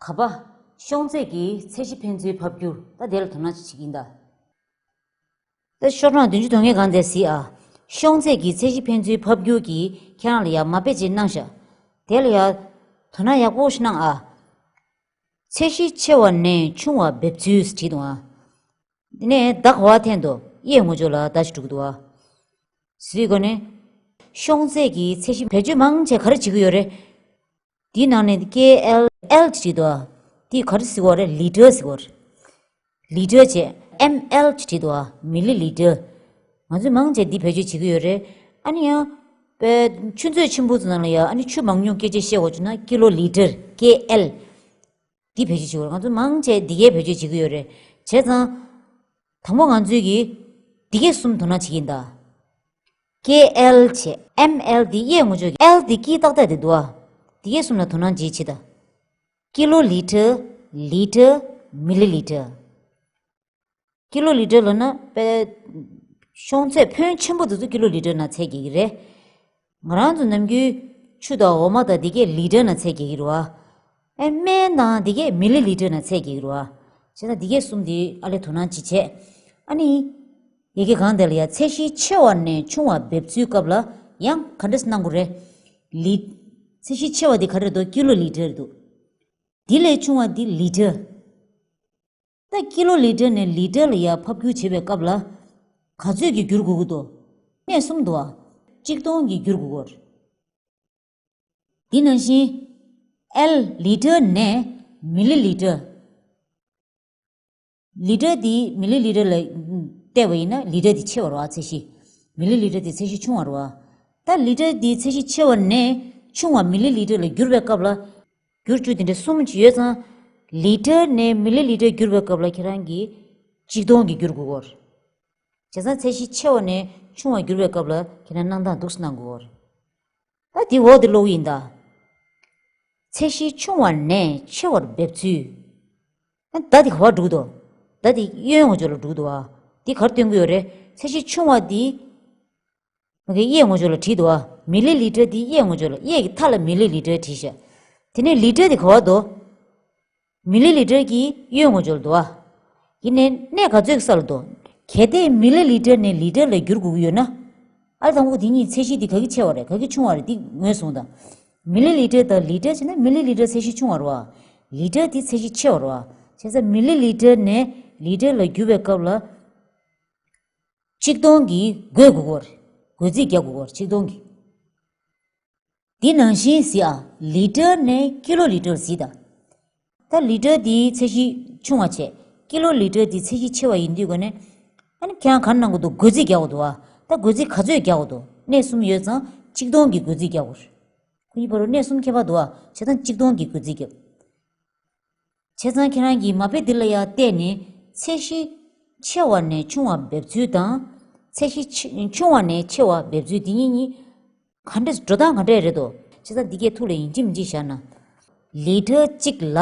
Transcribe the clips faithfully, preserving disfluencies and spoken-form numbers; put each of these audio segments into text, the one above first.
ག་པ། ཤོང་ཚད་ཀྱི་ཚད་གཞི་ཕན་ཚུན་ཕབ་སྒྱུར། ད་དེ་ལ་དོ་སྣང་ཅིག་བྱེད་ཀྱིན་གདའ། ད་ཤོག་གྲངས་བདུན་ཅུ་དོན་ལྔའི་སྒང་དེ་གཟིགས་ཨ། ཤོང་ཚད་ཀྱི་ཚད་གཞི་ཕན་ཚུན་ཕབ་སྒྱུར་གྱི་ཁྱེད་རང་ལ་ཡ་མ་དཔེ་ཅིག་གནང་ཤག་དེ་ལ་ཡ་དོ་སྣང་ཡག་པོ་ཞིག་གནང་ཨ། ཚད་གཞི་ཆེ་བ་ནས་ཆུང་བ་འབེབས་ཚུལ་བྲིས་འདུག་ཨ། དེ་ནས་ད་ག་བ་འཐེན་དོ། གཡས་ངོས་ཕྱོགས་ལ་ད་ཞིག་འགྲོ་གི་འདུག་ཨ། ཟེར་དུས་ག་ནས། ཤོང་ཚད་ཀྱི་ཚད་གཞི་བེད་སྤྱོད་མང་ཆེ་ག་རེ་བྱེད་ཀྱི་ཡོད་རེད། དེའི་ནང་ནས་ཀེ་ཨེལ་ཨེལ་བྲིས་འདུག་ཨ། དེ་ག་རེ་ཟེར་གྱི་ཡོད་རེད། ལི་ཊར་ཟེར་གྱི་ཡོད་རེད། ལི་ཊར་བྱས། ཨེམ་ཨེལ་བྲིས་འདུག་ཨ། མི་ལི་ལི་ཊར། ང་ཚོས་མང་ཆེ་འདི་བེད་སྤྱོད་བྱེད་ཀྱི་ཡོད་རེད། ཨ་ནི་ཡང་། པའི་ཆུ་མཛོད་ཆེན་པོ་ཚོ་ནང་ལ་ཡ་ཨ་ནི་ཆུ་མང་ཉུང་སྐད་ཆ་བཤད་དགོས་བྱུང་ན་ཀི་ལོ་ལི་ཊར། ཀེ་ཨེལ། འདི་བེད་སྤྱོད་བྱེད་ཀྱི་ཡོད་རེད། ང་ཚོ་མང་ཆེ་འདི་གའི་བེད་སྤྱོད་བྱེད་ཀྱི་ཡོད་རེད། བྱས་ཙང་། དང་པོ་ང་ཚོས་ཀྱིས་འདི་གའི་གསུམ་དོ་སྣང་བྱེད་ཀྱི་ཡིན་ད། ཀེ་ཨེལ་བྱས། ཨེམ་ཨེལ་འདི་གཡས་ངོས་ཕྱོགས་ཀྱི་ཨེལ་འདི་དཀྱིལ་ཏག་ཏག་དེ་འདུག་ཨ། འདི་གའི་གསུམ་ལ་དོ་སྣང་བྱེད་བྱེད་ད། ཀི་ལོ་ལི་ཊར། ལི་ཊར། མི་ལི་ལི་ཊར། ཀི་ལོ་ལི་ཊར་ལབ་ན་པའི་ཤོང་ཚད་ཕོན་ཆེན་པོ་དེ་ཚོ་ཀི་ལོ་ལི་ཊར་ནང་ཚད་རྒྱག་གི་རེད། ང་རང་ཚོ་ནམ་རྒྱུན་ཆུ་དང་འོ་མ་དང་འདི་གས་ལི་ཊར་ནང་ཚད་རྒྱག་གི་རེད་བ། ཨེ་སྨན་དང་འདི་གས་མི་ལི་ལི་ཊར་ནང་ཚད་རྒྱག་གི་རེད་བ། བྱས་ཙང་འདི་གས་གསུམ་འདི་ཨ་ལས་དོ་སྣང་ཅིག་བྱས། ཨ་ནི། ཡ་གི་སྒང་དེ་ལ་ཡ་ཚད་གཞི་ཆེ་བ་ནས་ཆུང་བ་འབེབས་ཚུལ་སྐབས་ལ་ཡང་ག་འདྲས་གནང་དགོས་རེད། ལི། ཚད་གཞི་ཆེ་བ་འདི་ག་རེ་འདུག་ཀི་ལོ་ལི་ཊར་འདུག་འདི་ལས་ཆུང་བ་འདི་ལི་ཊར། ད་ཀི་ལོ་ལི་ཊར་ནས་ལི་ཊར་ལ་ཡ་ཕབ་སྒྱུར་བྱེད་པའི་སྐབས་ལ། ག་ཚོད་ཀྱིས་བསྒྱུར་དགོས་ཀྱི་འདུག་གནས་གསུམ་འདུག་ཨ། གཅིག་སྟོང་གིས་བསྒྱུར་དགོས་ཀྱི་ཡོད་རེད། འདི་ནང་བཞིན། ཨེལ་ལི་ཊར་ནས་མི་ལི་ལི་ཊར། ལི་ཊར་འདི་མི་ལི་ལི་ཊར་ལ་བལྟས་པ་ཡིན་ན་ལི་ཊར་འདི་ཆེ་བ་རེད་བ་ཚད་གཞི། མི་ལི་ལི་ཊར་འདི་ཚད་གཞི་ཆུང་བ་རེད་བ། ད་ལི་ཊར་འདི་ཚད་གཞི་ཆེ་བ་ནས་ཆུང་བ་མི་ལི་ལི་ཊར་ལ་བསྒྱུར་བའི་སྐབས་ལ། བསྒྱུར་བཅུག་དེ་འདྲ་གསུམ་ཅིག་ཡོད་ཙང་། ལི་ཊར་ནས་མི་ལི་ལི་ཊར་བསྒྱུར་བའི་སྐབས་ལ་ཁྱེད་རང་གིས་གཅིག་སྟོང་གིས་བསྒྱུར་དགོས་ཀྱི་ཡོད་རེད། བྱས་ཙང་ཚད་གཞི་ཆེ་བ་ནས་ཆུང་བར་བསྒྱུར་བའི་སྐབས་ལ་ཁྱེད་རང་གནང་སྟངས་འདུག་སེ་གནང་དགོས་ཀྱི་ཡོད་རེད། ད་དེ་འོག་དེ་ཀློག་གི་ཡིན་ད། ཚད་གཞི་ཆུང་བ་ནས་ཆེ་བར་འབེབས་ཚུལ། ད་དེ་ག་པར་འགྲོ་གི་འདུག་ད་དེ་གཡོན་ངོས་ཕྱོགས་ལ་འགྲོ་གི་འདུག་ཨ། དེ་ག་རེ་སྟོན་གྱི་ཡོད་རེད། ཚད་གཞི་ཆུང་བ་དེ། ང་གིས་གཡས་ངོས་ཕྱོགས་ལ་བྲིས་འདུག་ཨ། མི་ལི་ལི་ཊར་དེ་གཡས་ངོས་ཕྱོགས་ལ། གཡས་ཀྱི་མཐའ་ལ་མི་ལི་ལི་ཊར་བྲིས་ཤག་དེ་ནས་ལི་ཊར་དེ་ག་པར་འདུག་མི་ལི་ལི་ཊར་གྱི་གཡོན་ངོས་ཕྱོགས་ལ་འདུག་ཨ། ཡིན་ནའི་གནས་ག་ཚོད་ཀྱི་ས་ལ་འདུག་གལ་ཏེ་མི་ལི་ལི་ཊར་ནས་ལི་ཊར་ལ་བསྒྱུར་དགོས་ཀྱི་ཡོད་ན། ཨ་ལས་དང་པོ་དེ་གཉིས་ཚད་གཞི་དེ་ག་གི་ཆེ་བ་རེད། ག་གི་ཆུང་བ་རེད། འདི་ངོས་བཟུང་དང་། མི་ལི་ལི་ཊར་དང་ལི་ཊར་བྱས་ན་མི་ལི་ལི་ཊར་ཚད་གཞི་ཆུང་བ་རེད་བ། ལི་ཊར་དེ་ཚད་གཞི་ཆེ་བ་རེད་བ། བྱས་ཙང་མི་ལི་ལི་ཊར་ནས་ལི་ཊར་ལ་བསྒྱུར་བའི་སྐབས་ལ། གཅིག་སྟོང་གིས་བགོ་དགོས་ཀྱི་ཡོད་རེད། བགོ་རྩིས་རྒྱག་དགོས་ཀྱི་ཡོད་རེད། གཅིག་སྟོང་གིས། འདི་ནང་བཞིན་གཟིགས་ཨ། ལི་ཊར་ནས་ཀི་ལོ་ལི་ཊར་གཟིགས་དང་། ད་ལི་ཊར་འདིའི་ཚད་གཞི་ཆུང་བ་བྱས། ཀི་ལོ་ལི་ཊར་འདིའི་ཚད་གཞི་ཆེ་བ་ཡིན་དུས་ག་ནས། ཨ་ནི་ཁྱེད་རང་ག་རེ་གནང་དགོས་འདུག་བགོ་རྩིས་རྒྱག་དགོས་འདུག་ཨ། ད་བགོ་རྩིས་ག་ཚོད་རྒྱག་དགོས་འདུག་གནས་གསུམ་ཡོད་ཙང་གཅིག་སྟོང་གི་བགོ་རྩིས་རྒྱག་དགོས་རེད། ཁོ་གཉིས་བར་དུ་གནས་གསུམ་ཁྱད་པར་འདུག་ཨ། བྱས་ཙང་གཅིག་སྟོང་གི་བགོ་རྩིས་རྒྱབ། བྱས་ཙང་ཁྱེད་རང་གིས་མ་དཔེ་འདི་ལ་ཡང་བལྟས་ནས་ཚད་གཞི་ཆེ་བ་ནས་ཆུང་བ་འབེབས་ཚུལ་དང་། ཚད་གཞི་ཆེ་ཆུང་བ་ནས་ཆེ་བ་འབེབས་ཚུལ་འདི་གཉིས་གཉིས་ག་འདྲས་འགྲོ་སྟངས་ག་འདྲས་རེད་དོ། བྱས་ཙང་འདི་གས་ཐུགས་ལ་ཡིན་གཅིག་མིན་གཅིག་བཞག་ན། ལི་ཊར་གཅིག་ལ་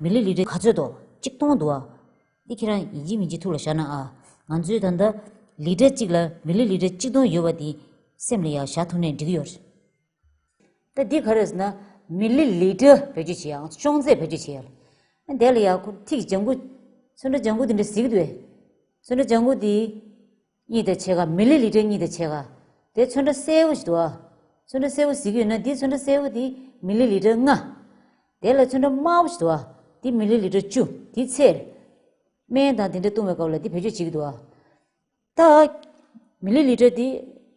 མི་ལི་ལི་ཊར་ག་ཚོད་དོ། གཅིག་སྟོང་འདུག་ཨ། འདི་ཁྱེད་རང་ཡིན་གཅིག་མིན་གཅིག་ཐུགས་ལ་བཞག་ན་ཨ། ང་ཚོའི་ད་ལྟ་ལི་ཊར་གཅིག་ལ་མི་ལི་ལི་ཊར་གཅིག་སྟོང་ཡོད་པ་འདི་སེམས་ལ་ཡང་བཞག་ཐུབ་ནའི་འགྲིག་གི་ཡོད་རེད། ད་འདི་ག་རེ་ཟེར་ན། མི་ལི་ལི་ཊར་བེད་སྤྱོད་བྱེད་ཡག་ཤོང་ཚད་བེད་སྤྱོད་བྱེད་ཡག་དེ་ལ་ཡ་ཁོ་ཐིག་ལྗང་གུ། ཚོན་ཁྲ་ལྗང་གུ་དེ་འདྲ་གཟིགས་འདུག་བས། ཚོན་ཁྲ་ལྗང་གུ་དེ་གཉིས་དང་ཕྱེད་ཀ། མི་ལི་ལི་ཊར་གཉིས་དང་ཕྱེད་ཀ་དེ་ཚོན་ཁྲ་སེར་པོ་ཞིག་འདུག་བ། ཚོན་ཁྲ་སེར་པོ་གཟིགས་ཡོད་ན་འདི་ཚོན་ཁྲ་སེར་པོ་དེ་མི་ལི་ལི་ཊར་ལྔ། དེ་ལ་ཚོན་ཁྲ་དམར་པོ་ཞིག་འདུག་བ། དེ་མི་ལི་ལི་ཊར་བཅུ། དེ་ཚད། སྨན་དང་དེ་འདྲ་བཏུང་བའི་སྐབས་ལ་དེ་བེད་སྤྱོད་བྱེད་ཀྱི་འདུག་བ། ད། མི་ལི་ལི་ཊར་དེ།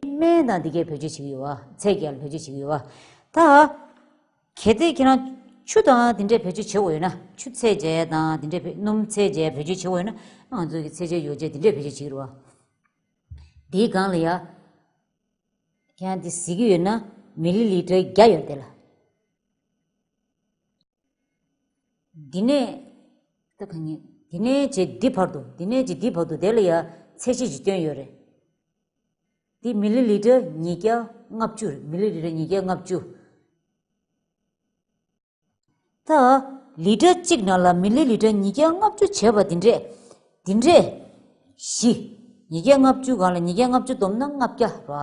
སྨན་དང་འདི་གས་བེད་སྤྱོད་བྱེད་ཀྱི་ཡོད་བ། ཚད་བརྒྱད་ལ་བེད་སྤྱོད་བྱེད་ཀྱི་ཡོད་བ། ད། གལ་ཏེ་ཁྱེད་རང་ཆུ་དང་དེ་འདྲས་བེད་སྤྱོད་བྱེད་དགོས་ཡོད་ན། ཆུ་ཚད་བརྒྱད་དང་དེ་འདྲས་བེད་སྣུམ་ཚད་བརྒྱད་བེད་སྤྱོད་བྱེད་དགོས་ཡོད་ན་ང་ཚོ་གི་ཚད་འཇལ་ཡོ་བྱད་དེ་འདྲས་བེད་སྤྱོད་བྱེད་ཀྱི་རེད་བ། དེའི་སྒང་ལ་ཡ། ཁྱེད་རང་དེ་གཟིགས་ཀྱི་ཡོད་ན་མི་ལི་ལི་ཊར་བརྒྱ་ཡོད་དེ་ལ། འདི་ནས། ད་གང་ཡིན། འདི་ནས་བྱས་འདི་བར་དུ། འདི་ནས་བྱས་འདི་བར་དུ་དེ་ལ་ཡ་ཚད་གཞི་ཞིག་བཏོན་ཡོད་རེད། འདི་མི་ལི་ལི་ཊར་ཉིས་བརྒྱ་ལྔ་བཅུ་རེད། མི་ལི་ལི་ཊར་ཉིས་བརྒྱ་ལྔ་བཅུ། ད། ལི་ཊར་གཅིག་ནང་ལ་མི་ལི་ལི་ཊར་ཉིས་བརྒྱ་ལྔ་བཅུ་བྱས་པ་འདི་འདྲས། འདི་འདྲས། བཞི། ཉིས་བརྒྱ་ལྔ་བཅུ་སྒང་ལ་ཉིས་བརྒྱ་ལྔ་བཅུ་བསྡོམས་ན་ལྔ་བརྒྱ་རེད་བ།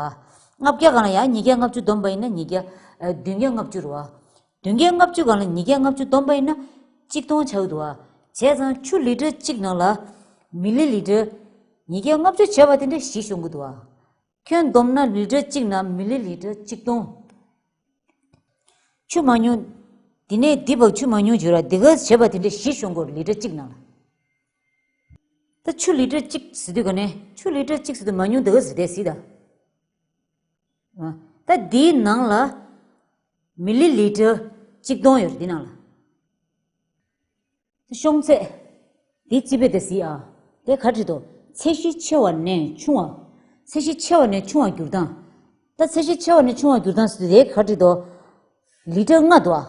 ལྔ་བརྒྱ་སྒང་ལ་ཡང་ཉིས་བརྒྱ་ལྔ་བཅུ་བསྡོམས་པ་ཡིན་ན་ཉིས་བརྒྱ། ཨ། བདུན་བརྒྱ་ལྔ་བཅུ་རེད་བ། བདུན་བརྒྱ་ལྔ་བཅུ་སྒང་ལ་ཉིས་བརྒྱ་ལྔ་བཅུ་བསྡོམས་པ་ཡིན་ན། གཅིག་སྟོང་ཆགས་ཀྱི་འདུག་བ། བྱས་ཙང་ཆུ་ལི་ཊར་གཅིག་ནང་ལ་མི་ལི་ལི་ཊར་ཉིས་བརྒྱ་ལྔ་བཅུ་བྱས་པ་དེ་འདྲ་བཞི་ཤོང་གི་འདུག་བ། ཁྱོན་བསྡོམས་ན་ལི་ཊར་གཅིག་ནང་མི་ལི་ལི་ཊར་གཅིག་སྟོང་། ཆུ་མང་ཉུང་། འདི་ནས་འདི་བར་ཆུ་མང་ཉུང་བརྗོད་ར་འདི་ག་བྱས་པ་དེ་འདྲ་བཞི་ཤོང་གི་འདུག་ལི་ཊར་གཅིག་ནང་ལ། ད་ཆུ་ལི་ཊར་གཅིག་ཟེར་དུས་ག་ནས་ཆུ་ལི་ཊར་གཅིག་ཟེར་དུས་མང་ཉུང་འདི་ག་ཟེར་དེ་ཟེར་ད། ཨ། ད་འདིའི་ནང་ལ་མི་ལི་ལི་ཊར་གཅིག་སྟོང་ཡོད་རེད་འདི་ནང་ལ། ཤོང་ཚད། འདི་རྩིས་དཔེ་དེ་གཟིགས་ཨ། དེ་ག་བྲིས་འདུག་ཚད་གཞི་ཆེ་བ་ནས་ཆུང་བ། ཚད་གཞི་ཆེ་བ་ནས་ཆུང་བ་འགྱུར་སྟངས། ད་ཚད་གཞི་ཆེ་བ་ནས་ཆུང་བ་འགྱུར་སྟངས་ཟེར་དུས་དེ་ག་བྲིས་འདུག་ལི་ཊར་ལྔ་འདུག་ཨ།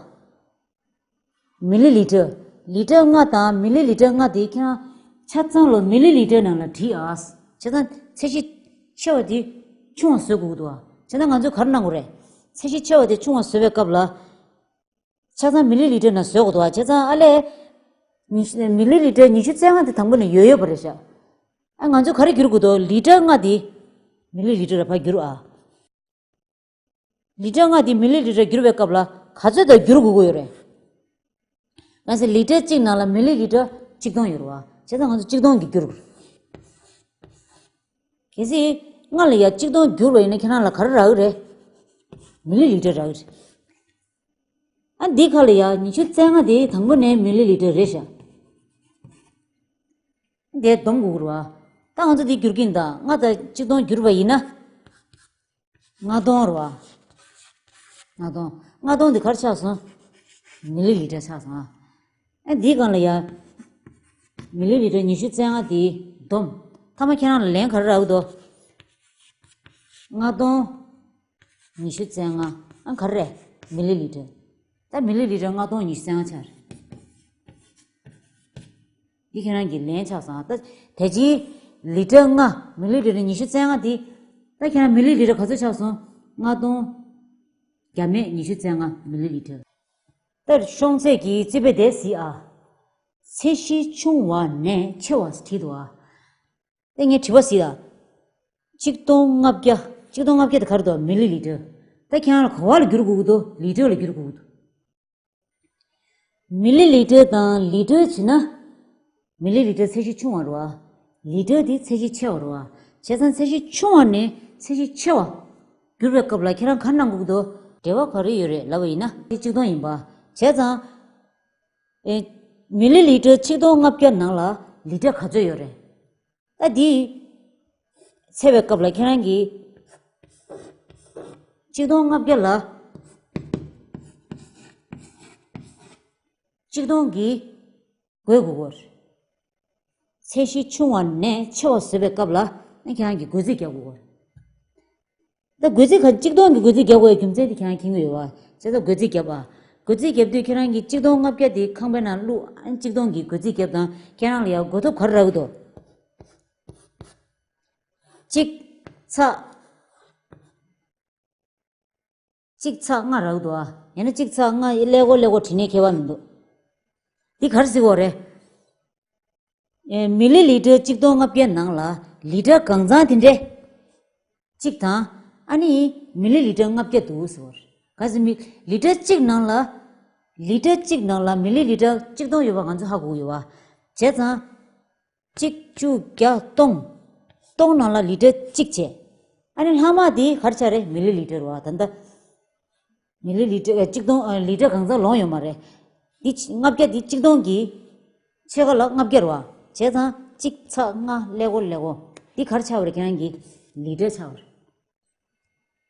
མི་ལི་ལི་ཊར། ལི་ཊར་ལྔ་དང་མི་ལི་ལི་ཊར་ལྔ་དེ་ཁྱེད་རང་ཆ་ཚང་ལ་མི་ལི་ལི་ཊར་ནང་ལ་བྲིས་ཨ། བྱས་ཙང་ཚད་གཞི་ཆེ་བ་དེ་ཆུང་བ་བཟོ་དགོས་ཀྱི་འདུག་ཨ། བྱས་ཙང་ང་ཚོས་ག་རེ་གནང་དགོས་རེད། ཚད་གཞི་ཆེ་བ་དེ་ཆུང་བ་བཟོ་བའི་སྐབས་ལ། ཆ་ཚང་མི་ལི་ལི་ཊར་ནང་བཟོ་དགོས་འདུག་བ། བྱས་ཙང་ཨ་ལས། ཉི་ཤུ་མི་ལི་ལི་ཊར་ཉི་ཤུ་རྩ་ལྔ་དེ་དང་པོ་ནས་ཡོད་ཡོད་པ་རེད་ཤག་ཨ་ང་ཚོས་ག་རེ་བསྒྱུར་དགོས་འདུག་ལི་ཊར་ལྔ་དེ་མི་ལི་ལི་ཊར་ལ་ཕར་བསྒྱུར་ཨ། ལི་ཊར་ལྔ་དེ་མི་ལི་ལི་ཊར་བསྒྱུར་བའི་སྐབས་ལ་ག་ཚོད་དང་བསྒྱུར་དགོས་ཀྱི་ཡོད་རེད། གལ་སྲིད་ལི་ཊར་གཅིག་ནང་ལ་མི་ལི་ལི་ཊར་གཅིག་སྟོང་ཡོད་རེད་བ། བྱས་ཙང་ང་ཚོས་གཅིག་སྟོང་གིས་བསྒྱུར་དགོས། གལ་སྲིད་ལྔ་ལ་ཡ་གཅིག་སྟོང་བསྒྱུར་བ་ཡིན་ན་ཁྱེད་རང་ལ་ག་རེ་རག་གི་རེད། མི་ལི་ལི་ཊར་རག་གི་རེད། ཨ་འདི་ཁ་ལ་ཡ་ཉི་ཤུ་རྩ་ལྔ་དེ་དང་པོ་ནས་མི་ལི་ལི་ཊར་རེད་ཤག་དེ་སྡོམ་དགོས་རེད་བ། ད་ང་ཚོ་འདི་བསྒྱུར་གྱིན་གདའ། ལྔ་དང་གཅིག་སྟོང་བསྒྱུར་བ་ཡིན་ན། ལྔ་སྟོང་རེད་བ། ལྔ་སྟོང་། ལྔ་སྟོང་འདི་ག་རེ་ཆགས་སོང་། མི་ལི་ལི་ཊར་ཆགས་སོང་ཨ། ཨ་འདིའི་སྒང་ལ་ཡ། མི་ལི་ལི་ཊར་ཉི་ཤུ་རྩ་ལྔ་དེ་སྡོམ། མཐའ་མ་ཁྱེད་རང་ལ་ལན་ག་རེ་རག་འདུག་ལྔ་སྟོང་། ཉི་ཤུ་རྩ་ལྔ། ཨ་ག་རེ་རེད། མི་ལི་ལི་ཊར། ད་མི་ལི་ལི་ཊར་ལྔ་སྟོང་ཉི་ཤུ་རྩ་ལྔ་ཆགས་རེད། འདི་ཁྱེད་རང་གི་ལན་ཆགས་སོང་། ད་དེ་རྗེས་ལི་ཊར་ལྔ། མི་ལི་ལི་ཊར་ཉི་ཤུ་རྩ་ལྔ་དེ། ད་ཁྱེད་རང་མི་ལི་ལི་ཊར་ག་ཚོད་ཆགས་སོང་། ལྔ་སྟོང་བརྒྱ་མེད་ཉི་ཤུ་རྩ་ལྔ་མི་ལི་ལི་ཊར། ད་ཤོང་ཚད་ཀྱི་རྩིས་དཔེ་དེ་གཟིགས་ཨ། ཚད་གཞི་ཆུང་བ་ནས་ཆེ་བ་བྲིས་འདུག་ཨ། ད་ངས་དྲི་བ་གཟིགས་ཨ། གཅིག་སྟོང་ལྔ་བརྒྱ། གཅིག་སྟོང་ལྔ་བརྒྱ་དེ་ག་རེ་འདུག་མི་ལི་ལི་ཊར། ད་ཁྱེད་རང་ལ་ག་བ་ལ་བསྒྱུར་དགོས་ཀྱི་འདུག་ལི་ཊར་ལ་བསྒྱུར་དགོས་ཀྱི་འདུག་མི་ལི་ལི་ཊར་དང་ལི་ཊར་བྱས་ན། མི་ལི་ལི་ཊར་ཚད་གཞི་ཆུང་བ་རེད་བ། ལི་ཊར་དེ་ཚད་གཞི་ཆེ་བ་རེད་བ། བྱས་ཙང་ཚད་གཞི་ཆུང་བ་ནས་ཚད་གཞི་ཆེ་བ་བསྒྱུར་བའི་སྐབས་ལ་ཁྱེད་རང་ག་རེ་གནང་དགོས་ཀྱི་འདུག་འབྲེལ་བ་ག་རེ་ཡོད་རེད་ལབ་པ་ཡིན་ན་དེ་གཅིག་སྟོང་ཡིན་པ། བྱས་ཙང་། ཨེ། མི་ལི་ལི་ཊར་ཆིག་སྟོང་ལྔ་བརྒྱ་ནང་ལ་ལི་ཊར་ག་ཚོད་ཡོད་རེད། ད་འདི་ཚད་པའི་སྐབས་ལ་ཁྱེད་རང་གིས་ཆིག་སྟོང་ལྔ་བརྒྱ་ལ་ཆིག་སྟོང་གིས་བགོ་དགོས་ཀྱི་ཡོད་རེད། ཚད་གཞི་ཆུང་བ་ནས་ཆེ་བ་བཟོ་བའི་སྐབས་ལ་ཁྱེད་རང་གིས་བགོ་རྩིས་རྒྱག་དགོས་ཀྱི་ཡོད་རེད། ད་བགོ་རྩིས་ག་གཅིག་སྟོང་གི་བགོ་རྩིས་རྒྱག་དགོས་ཡ་རྒྱུ་མཚན་དེ་ཁྱེད་རང་མཁྱེན་གྱི་ཡོད་པ། བྱས་ཙང་བགོ་རྩིས་རྒྱབ་པ། བགོ་རྩིས་རྒྱབ་དུས་ཁྱེད་རང་གིས་གཅིག་སྟོང་ལྔ་བརྒྱ་དེ་ཁང་པའི་ནང་བླུགས། ཨ་ནི་གཅིག་སྟོང་གི་བགོ་རྩིས་རྒྱབ་དང་ཁྱེད་རང་ལ་ཡ་བགོ་ཐོབ་ག་རེ་རག་གི་འདུག་གཅིག་ཚེག་གཅིག་ཚེག་ལྔ་རག་གི་འདུག་ཨ། ཡང་ན་གཅིག་ཚེག་ལྔ་ཀླད་ཀོར་ཀླད་ཀོར་བྲིས་ནའི་ཁྱད་པར་མི་འདུག་འདི་ག་རེ་ཟེར་གྱི་ཡོད་རེད། ཨེ། མི་ལི་ལི་ཊར་གཅིག་སྟོང་ལྔ་བརྒྱ་ནང་ལ་ལི་ཊར་གང་ཚང་དེ་འདྲས་གཅིག་དང་། ཨ་ནི་མི་ལི་ལི་ཊར་ལྔ་བརྒྱ་འདུག་ཟེར་བ་རེད། གལ་སྲིད་མི་ལི་ཊར་གཅིག་ནང་ལ། ལི་ཊར་གཅིག་ནང་ལ་མི་ལི་ལི་ཊར་གཅིག་སྟོང་ཡོད་པ་ང་ཚོས་ཧ་གོ་གི་ཡོད་པ། བྱས་ཙང་། གཅིག་བཅུ་བརྒྱ་སྟོང་། སྟོང་ནང་ལ་ལི་ཊར་གཅིག་བྱས། ཨ་ནི་ལྷག་མ་དེ་ག་རེ་ཆགས་རེད། མི་ལི་ལི་ཊར་རེད་བ། ད་ལྟ། མི་ལི་ལི་ཊར་གཅིག་སྟོང་། ཨ། ལི་ཊར་གང་ཚང་ལོངས་ཡོད་མ་རེད། འདི་ལྔ་བརྒྱ་འདི་གཅིག་སྟོང་གི་ཕྱེད་ཀ་ལ་ལྔ་བརྒྱ་རེད་བ། བྱས་ཙང་གཅིག་ཚེག་ལྔ་ཀླད་ཀོར་ཀླད་ཀོར། འདི་ག་རེ་ཆགས་པ་རེད། ཁྱེད་རང་གི་ལི་ཊར་ཆགས་པ་རེད།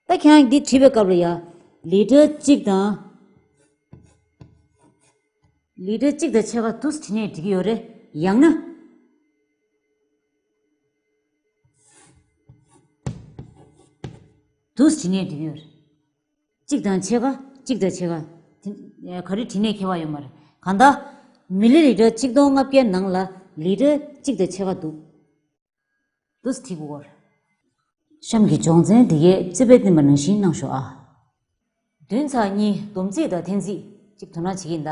ད་ཁྱེད་རང་གི་འདི་བྲིས་པའི་སྐབས་ལ་ཡ། ལི་ཊར་གཅིག་དང་། ལི་ཊར་གཅིག་དང་ཕྱེད་ཀ་འདུག་སེ་བྲིས་ནའི་འགྲིག་གི་ཡོད་རེད། ཡང་ན། འདུག་སེ་བྲིས་ནའི་འགྲིག་གི་ཡོད་རེད། གཅིག་དང་ཕྱེད་ཀ། གཅིག་དང་ཕྱེད་ཀ། དེ་ག་རེ་བྲིས་ནའི་ཁྱད་པར་ཡོད་མ་རེད། གང་ལྟར། མི་ལི་ལི་ཊར་གཅིག་སྟོང་ལྔ་བརྒྱའི་ནང་ལ་ལི་ཊར་གཅིག་དང་ཕྱེད་ཀ་འདུག་འདུག་སེ་བྲིས་དགོས་ཀྱི་ཡོད་རེད། གཤམ་གྱི་སྦྱོང་ཚན་འདི་གའི་རྩིས་དཔེ་བསྟན་པ་ནང་བཞིན་གནང་ཤོག་ཨ། བདུན་ཚེག་གཉིས་སྡོམ་རྩིས་དང་འཐེན་རྩིས་ཅིག་དོ་སྣང་བྱེད་ཀྱི་ཡིན་ད།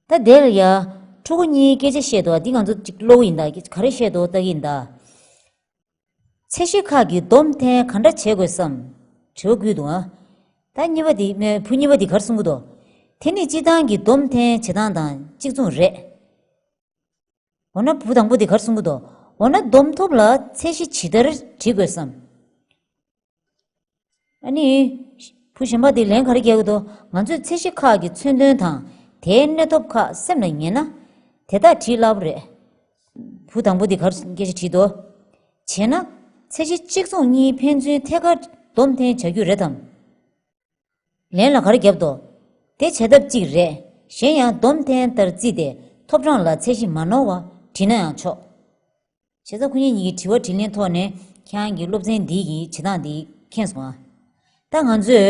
ད་དེ་ལ་ཡ། ཕྲུ་གུ་གཉིས་སྐད་ཆ་བཤད་འདུག་འདི་ང་ཚོ་ཅིག་ཀློག་གི་ཡིན་ད། ག་རེ་བཤད་འདུག་ལྟ་གི་ཡིན་ད། ཚད་གཞི་ཁག་གི་སྡོམ་འཐེན་ག་འདྲ་བྱེད་དགོས་སམ། དྲི་བ་བསྐུལ་འདུག་ཨ། ད་གཉིས་པ་འདི་བུ་གཉིས་པ་འདི་ག་རེ་གསུང་གི་འདུག་དེ་ནི་སྤྱིར་བཏང་གི་སྡོམ་འཐེན་བྱེད་སྟངས་དང་གཅིག་མཚུངས་རེད། འོ་ན་བུ་དང་པོ་འདི་ག་རེ་གསུང་གི་འདུག་འོ་ན་སྡོམ་ཐོབ་ལ་ཚད་གཞི་ཇི་ལྟར་བྲི་དགོས་སམ། ཨ་ནི། བུ་གཞན་པ་འདི་ལན་ག་རེ་རྒྱག་གི་འདུག་ང་ཚོས་ཚད་གཞི་ཁག་གི་མཚོན་དོན་དང་དེའི་གནས་ཐོབ་ཁག་སེམས་ལ་ངེས་ན། དེ་དག་བྲིས་སླ་པོ་རེད། བུ་དང་པོ་འདི་ག་རེ་སྐད་ཆ་དྲིས་འདུག་བྱས་ན། ཚད་གཞི་གཅིག་མཚུངས་གཉིས་ཕན་ཚུན་ཐད་ཀར་སྡོམ་འཐེན་བྱ་རྒྱུ་རེད་དམ། ལན་ལ་ག་རེ་བརྒྱབ་འདུག་དེ་བྱ་ཐབས་གཅིག་རེད། གཞན་ཡང་སྡོམ་འཐེན་ལྟར་བརྩིས་ཏེ་ཐོབ་གྲངས་ལ་ཚད་གཞི་མ་ནོར་བ་བྲིས་ན་ཡང་ཆོག་བྱས་ཙང་ཁོ་གཉིས་གཉིས་ཀྱི་དྲི་བ་དྲིས་ལན་ཐོག་ནས་ཁྱེད་རང་གི་སློབ་ཚན་འདིའི་གི་བྱེད་སྟངས་འདི་མཁྱེན་སོང་ཨ། ད་ང་ཚོས་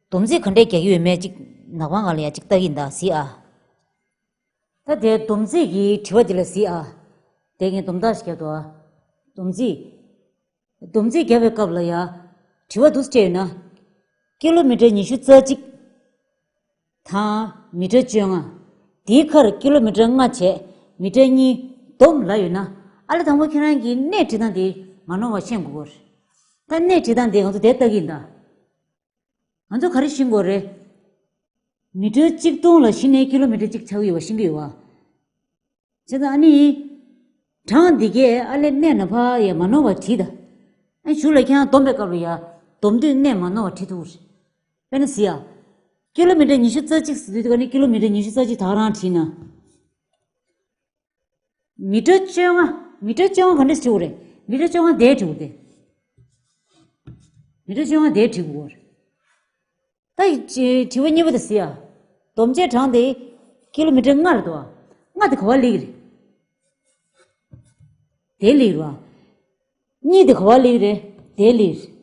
སྡོམ་རྩིས་ག་འདྲས་རྒྱག་གི་ཡོད་མེད་ཅིག་ནག་པང་སྒང་ལ་ཡ་ཅིག་ལྟ་གི་ཡིན་ད་གཟིགས་ཨ། ད་དེ་སྡོམ་རྩིས་ཀྱི་དྲི་བ་འདི་ལ་གཟིགས་ཨ། དེ་ངས་སྡོམ་རྟགས་ཤིག་བརྒྱབ་འདུག་ཨ། སྡོམ་རྩིས། སྡོམ་རྩིས་བརྒྱབ་པའི་སྐབས་ལ་ཡ། དྲི་བ་འདུག་སེ་སྤྲད་ཡོད་ན། ཀི་ལོ་མི་ཊར་ཉི་ཤུ་རྩ་གཅིག་དང་མི་ཊར་བཅོ་ལྔ། དེའི་ཁར་ཀི་ལོ་མི་ཊར་ལྔ་བྱས་མི་ཊར་གཉིས་སྡོམ་ལབ་ཡོད་ན། ཨ་ལས་དང་པོ་ཁྱེད་རང་གིས་གནས་འབྲི་སྟངས་དེ་མ་ནོར་བ་ཤེས་དགོས་ཀྱི་ཡོད་རེད། ད་གནས་འབྲི་སྟངས་དེ་ང་ཚོ་དེ་ལྟ་གི་ཡིན་ད། ང་ཚོ་ག་རེ་ཤེས་དགོས་རེད། མི་ཊར་གཅིག་སྟོང་ལ་གཞི་ནས་ཀི་ལོ་མི་ཊར་གཅིག་ཆགས་ཀྱི་ཡོད་པ་ཤེས་ཀྱི་ཡོད་པ། བྱས་ཙང་ཨ་ནི། གྲངས་འདི་གས་ཨ་ལས་གནས་ན་ཕ་ཡ་མ་ནོར་བ་བྲིས་ད། ཨ་གཞུག་ལ་ཁྱེད་རང་སྡོམ་པའི་སྐབས་ལ་ཡ། སྡོམ་དུས་གནས་མ་ནོར་བ་བྲིས་ཐུབ་རེད། དཔེར་ན་གཟིགས་ཨ། ཀི་ལོ་མི་ཊར་ཉི་ཤུ་རྩ་གཅིག་ཟེར་དུས་ཀ་ནི་ཀི་ལོ་མི་ཊར་ཉི་ཤུ་རྩ་གཅིག་ད་ག་རང་བྲིས་ན། མི་ཊར་བཅོ་ལྔ། མི་ཊར་བཅོ་ལྔ་ག་འདྲས་བྲིས་དགོས་རེད། མི་ཊར་བཅོ་ལྔ་དེ་བྲིས་དགོས་ཏེ། མི་ཊར་བཅོ་ལྔ་དེ་བྲིས་དགོས་རེད། ད་ཡི་དྲི་བ་གཉིས་པ་དེ་གཟིགས་ཨ། སྡོམ་བྱས་གྲངས་དེ་ཀི་ལོ་མི་ཊར་ལྔ་རེད་དོ། ལྔ་དེ་ག་པར་སླེབས་ཀྱི་རེད། དེ་སླེབས་རེད་བ། གཉིས་དེ་ག་པར་སླེབས་ཀྱི་རེད། དེ་སླེབས་རེད།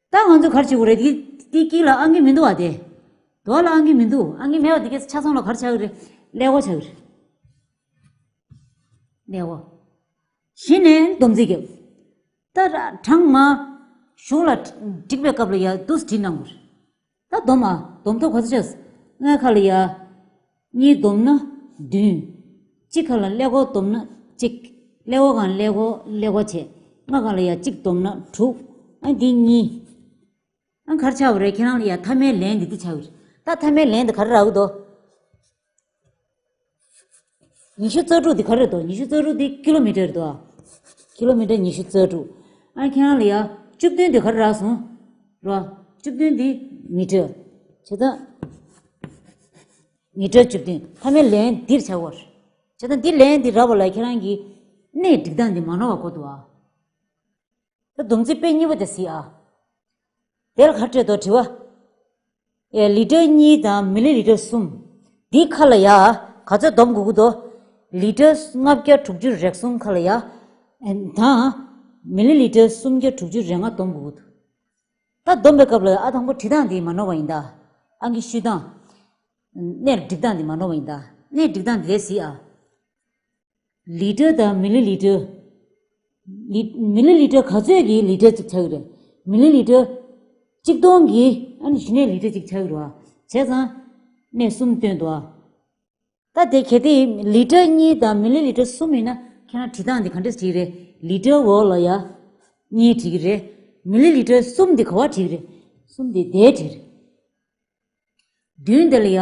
ད་ང་ཚོ་ག་རེ་བྱེད་དགོས་རེད། དེ་དེ་དཀྱིལ་ལ་ཨང་ཀི་མི་འདུག་བ་དེ། དོ་ལ་ཨང་ཀི་མི་འདུག་ཨང་ཀི་མེད་པ་དེ་གས་ཆ་ཚང་ལ་ག་རེ་ཆགས་ཀྱི་རེད། ཀླད་ཀོར་ཆགས་ཀྱི་རེད། ཀླད་ཀོར། གཞི་ནས་སྡོམ་རྩིས་བརྒྱབ། ད་ར་གྲངས་མ། གཞུག་ལ་འགྲིག་པའི་སྐབས་ལ་ཡ་འདུག་སེ་བྲིས་གནང་དགོས། ད་སྡོམ་ཨ། སྡོམ་ཐོབ་ག་ཚོད་ཆགས། ལྔའི་ཁ་ལ་ཡ། གཉིས་བསྡོམས་ན་བདུན། གཅིག་ཁ་ལ་ཀླད་ཀོར་བསྡོམས་ན་གཅིག་ཀླད་ཀོར་གང་ཀླད་ཀོར་ཀླད་ཀོར་བྱས། ལྔ་གང་ལ་ཡ་གཅིག་བསྡོམས་ན་དྲུག་ཨ་འདི་གཉིས། ཨ་ག་རེ་ཆགས་པ་རེད། ཁྱེད་རང་ལ་ཡ་མཐའ་མའི་ལན་འདི་འདི་ཆགས་ཀྱི་རེད། ད་མཐའ་མའི་ལན་འདི་ག་རེ་རག་གི་འདུག་ཉི་ཤུ་རྩ་དྲུག་འདི་ག་རེ་རེད་འདུག་ཉི་ཤུ་རྩ་དྲུག་འདི་ཀི་ལོ་མི་ཊར་རེད་འདུག་ཨ། ཀི་ལོ་མི་ཊར་ཉི་ཤུ་རྩ་དྲུག་ཨ་ཁྱེད་རང་ལ་ཡ་བཅུ་བདུན་འདི་ག་རེ་རག་སོང་། རེད་བ། བཅུ་བདུན་འདི་མི་ཊར། བྱས་ཙང་། མི་ཊར་བཅུ་བདུན་མཐའ་མའི་ལན་འདིར་ཆགས་པ་རེད། བྱས་ཙང་འདི་ལན་འདི་རག་པ་ལ་ཁྱེད་རང་གིས་གནས་སྒྲིག་སྟངས་འདི་མ་ནོར་བ་དགོས་འདུག་ཨ། ད་སྡོམ་རྩིས་དཔེ་གཉིས་པ་དེ་གཟིགས་ཨ། དེ་ལ་ག་རེ་སྤྲད་འདུག་དྲི་བ། ཨེ་ལི་ཊར་གཉིས་དང་མི་ལི་ལི་ཊར་གསུམ། འདིའི་ཁ་ལ་ཡ། ག་ཚོད་སྡོམ་དགོས་ཀྱི་འདུག་ལི་ཊར་ལྔ་བརྒྱ་དྲུག་ཅུ་རེ་གསུམ་ཁ་ལ་ཡ། ཨེ་དང་། མི་ལི་ལི་ཊར་སུམ་བརྒྱ་དྲུག་ཅུ་རེ་ལྔ་སྡོམ་དགོས་ཀྱི་འདུག་ད་སྡོམ་པའི་སྐབས་ལ་ཨ་དང་པོ་བྲིས་སྟངས་འདི་མ་ནོར་བ་ཡིན་ད། ཨང་ཀི་བཤུས་སྟངས། གནས་སྒྲིག་སྟངས་འདི་མ་ནོར་བ་ཡིན་ད། གནས་སྒྲིག་སྟངས་འདི་ལས་གཟིགས་ཨ། ལི་ཊར་དང་མི་ལི་ལི་ཊར། ལི་མི་ལི་ལི་ཊར་ག་ཚོད་ཀྱི་ལི་ཊར་གཅིག་ཆགས་ཀྱི་རེད། མི་ལི་ལི་ཊར་གཅིག་སྟོང་གི་ཨ་ནི་གཞི་ནས་ལི་ཊར་གཅིག་ཆགས་ཀྱི་རེད་བ། བྱས་ཙང་། གནས་གསུམ་བཏོན་འདུག་ཨ། ད་དེ་གལ་ཏེ་ལི་ཊར་གཉིས་དང་མི་ལི་ལི་ཊར་གསུམ་ཡིན་ན་ཁྱེད་རང་བྲིས་སྟངས་འདི་ག་འདྲས་བྲིས་རེད། ལི་ཊར་འོག་ལ་ཡ། གཉིས་བྲིས་ཀྱི་རེད། མི་ལི་ལི་ཊར་གསུམ་འདི་ག་པར་བྲིས་ཀྱི་རེད། གསུམ་འདི་དེར་བྲིས་རེད། བདུན་དེ་ལ་ཡ།